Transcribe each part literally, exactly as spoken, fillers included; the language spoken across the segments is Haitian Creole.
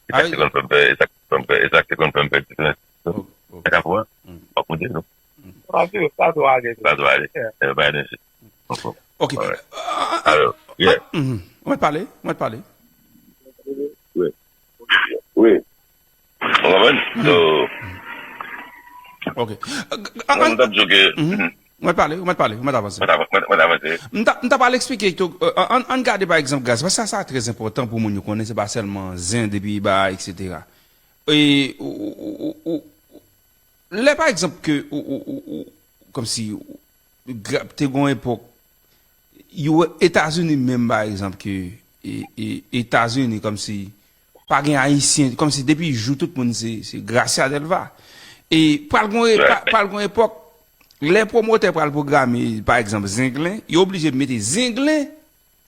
E sa ki te konn fè m fè, e sa ki te konn fè m fè, e sa ki te konn fè m fè diferans. Sa ka fè, w ap monte, non? Sa tou, sa tou ale. Sa tou ale. E, pa gen danje. Ok. Alright. Alò, yeah. Ou mèt pale, ou mèt pale. Wi. Wi. Ou konprann? So, ok. Mwen, m t ap di w ke, ou mèt pale, ou mèt pale, ou mèt avanse. Mwen t ap, mwen, mwen t ap avanse. M t ap, m t ap al eksplike tou, euh, ann, ann gade pa egzanp Gracia, paske sa, sa trè enpòtan pou moun yo konnen, se pa sèlman zen epi ba, etsetera. E, ou, ou, ou, ou, lè pa egzanp ke, ou, ou, ou, ou, kòmsi, ou, gra-, te gon epòk, yo, Etazini menm, pa egzanp, ke, e, e, Etazini, kòmsi, pa gen Ayisyen, kòmsi depi jou tout moun se, se Gracia Delva. E pral gon, e, pa, pral gon epòk, lè pwomotè pral pwograme, pa egzanp, Zenglen, yo oblije mete Zenglen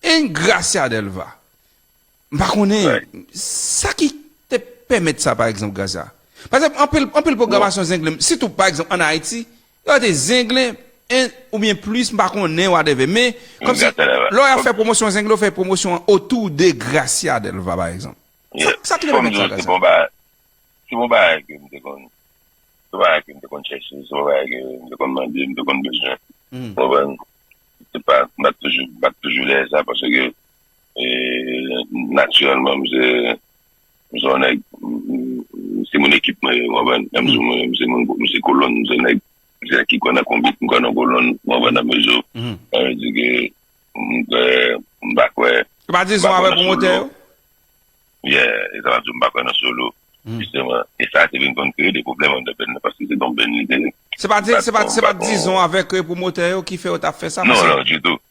and Gracia Delva. M pa konnen sa ki te pèmèt sa, pa egzanp, Gracia. Pa egzanp, anpil, anpil pwogramasyon Zenglen, sitou, pa egzanp, ann Ayiti, yo te Zenglen, en, oubyen plis, m pa konnen, whatever. Men, kòmsi, lè w ap fè pwomosyon Zenglen, w fè pwomosyon an otou de Gracia Delva, pa egzanp. Sa, sa ki te pèmèt sa, Gracia? Se bon bagay ke m te konn, se bagay ke m te konn chèche, se bagay ke m te konn mande, m te konn bezwen. Ou konprann? Se pa, m pa t toujou, m pa t toujou dèyè sa, paske, e, natirèlman, m se, m se yon nèg, m, m, m se moun ekip mwen, ou konprann? Menm si mwen, m se moun, m se kolòn, m se nèg, m se nèg ki kwè nan konbit, m kwè nan kolòn, ou konprann, nan mezo. Sa vle di ke m kwè, m pa kwè, m pa kwè nan solo. Yeah, e sa m ap di w, m pa kwè nan solo. Jisteman, e sa te vin konn kreye de pwoblèm anndan band nan, paske se t on band li te ye. Se pa di, se pa, se pa dizon avèk, euh, pwomotè yo ki fè yo t ap fè sa, non, paske non, ditou.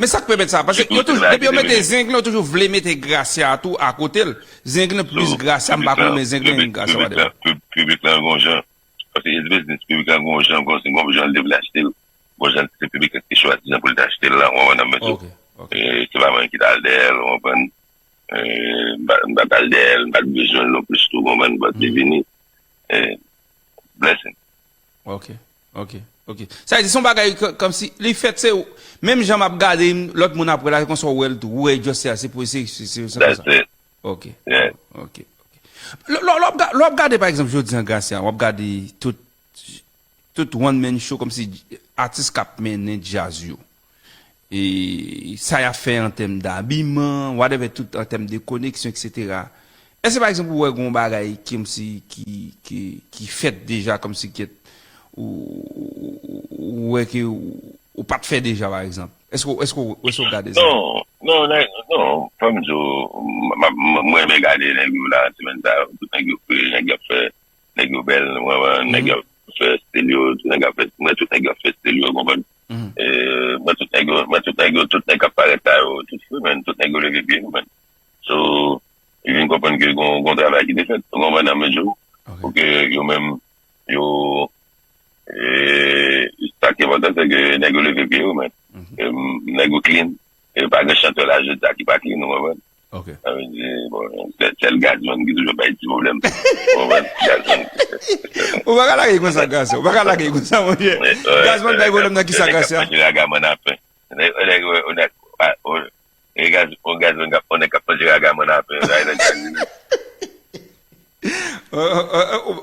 Men sa k pèmèt sa, paske yo toujou, depi yo mete Zenglen, yo toujou vle mete Gracia tou akote l. Zenglen plis Gracia, m pa konnen, men Zenglen, Gracia, whatever. Piblik lan gon jan, paske it's business, piblik lan gon jan, gon, gon jan l te vle achte l. Bon, jan se piblik la ki chwazi jan pou l te achte l la, ou konprann, men tou, e, se pa mwen ki t al dèyè l, ou konprann. E, m pa, m pa t al dèyè l, m pa t bezwen l non plis tou, ou konprann, but li vini. E, blessing. Ok, ok, ok. Sa vle di, se yon bagay k-, kòmsi, li fèt, se, menm jan m ap gade, lòt moun ap wè la, se konsa w wè l tou, ou wè Just se, se pou, se, se, se, se konsa. Ok. Ok, ok. Lè, lè, lè w ap ga-, lè w ap gade, pa egzanp, jodi an, Gracia, w ap gade tout, tout one man show, kòmsi atis k ap mennen djaz yo. E sa y ap fè an tèm dabiman, whatever, tout an tèm de koneksyon, etsetera. Èske, pa egzanp, ou wè gon bagay kòmsi ki, ki, ki fèt deja, kòmsi kèt, ou, ou, ou, ou wè ke ou, ou pa t fè deja, pa egzanp? Èske, èske, èske w gade sa? Non, non, nèg, non, fò m di w, m, m, m, mwen renmen gade nèg yo la, semèn sa yo, tout nèg yo fre, nèg y ap fè, nèg yo bèl, mwen, mwen, nèg y ap fè estèl yo, tout nèg ap fè, mwen, tout nèg y ap fè estèl yo, konprann? E, mwen, tout nèg yo, mwen, tout nèg yo, tout nèg k ap parèt la yo, tout fre, men, tout nèg yo leve pye yo, men. So, yo vin konprann ke gon, gon travay ki te fèt, ou konprann, nan medyo, pou ke yo menm, yo, e, sa ki enpòtan, se ke nèg yo leve pye yo, men. E, nèg yo clean. E pa gen chantè la jodi a ki pa clean, ou konprann? Sa vle di, bon, sèl, sèl Gazzman ki toujou bay ti pwoblèm. Ou konprann? Gazzman. Ou pa ka lage l konsa, Gracia. Ou pa ka lage l konsa, monchè. Gazzman bay pwoblèm nan kisa, Gracia? Nèg ap manje raga mwen apen. Nèg, nèg, nèg, nèg, nèg, Gazzman k ap, nèg k ap manje raga mwen apen.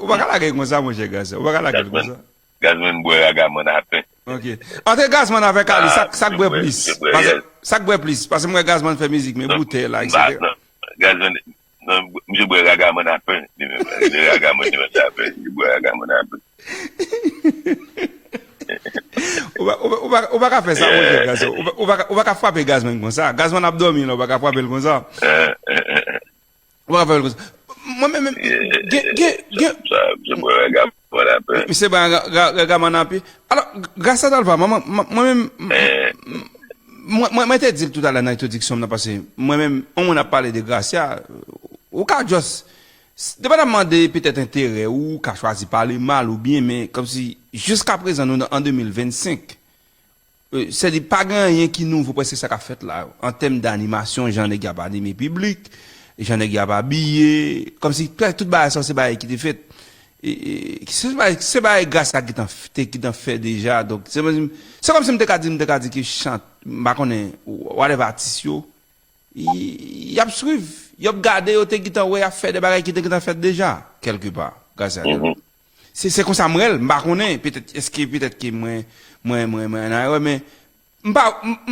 Ou pa ka lage l konsa, monchè, Gracia. Ou pa ka lage l konsa. Gazzman bwè raga mwen apen. Ok. Antre Gazzman avèk Ali, sa, sa k bwè plis? Paske, sa k bwè plis? Paske m wè Gazzman fè mizik, men boutèy la, etsetera. Gazzman, non, misye bwè raga mwen apen, li menm. Li raga mwen, li menm, apen. Li bwè raga mwen apen. Ou pa, ou pa, ou pa, ou pa ka fè sa, monchè, Gazzman. Ou pa, ou pa ka, ou pa ka frape Gazzman konsa. Gazzman ap dòmi la, ou pa ka frape l konsa. Ou pa ka fè l konsa. Mwen menm, gen, gen, gen. Misye bwè raga mwen apen. Misye bwè raga, raga, raga mwen apen. Alò, Gracia Delva, mwen, mwen, mwen menm, mwen, mwen, mwen te di l toutalè nan entwodiksyon m nan, paske mwen menm, yon moun ap pale de Gracia, ou ka just, depandaman de petèt enterè ou, ou ka chwazi pale mal ou byen, men kòmsi jiskaprezan nou nan, an de mil vennsenk, e, sèdi pa gen anyen ki nouvo prèske sa k ap fèt la, an tèm danimasyon, jan nèg y ap anime piblik, jan nèg y ap abiye, kòmsi prèske tout bagay sa se bagay ki te fèt. E, e, se bagay, se bagay Gracia gentan f-, te gentan fè deja, donk, se, se kòmsi m te ka di, m te ka di ke chant, m pa konnen, whatever atis yo, y, y ap swiv, yo ap gade, yo te gentan wè y ap fè de bagay ki te gentan fèt deja, kèlkepa, Graciano. Se, se konsa m wè l, m pa konnen, petèt, èske petèt ke mwen, mwen, mwen, mwen nan erè, men m pa, m, m,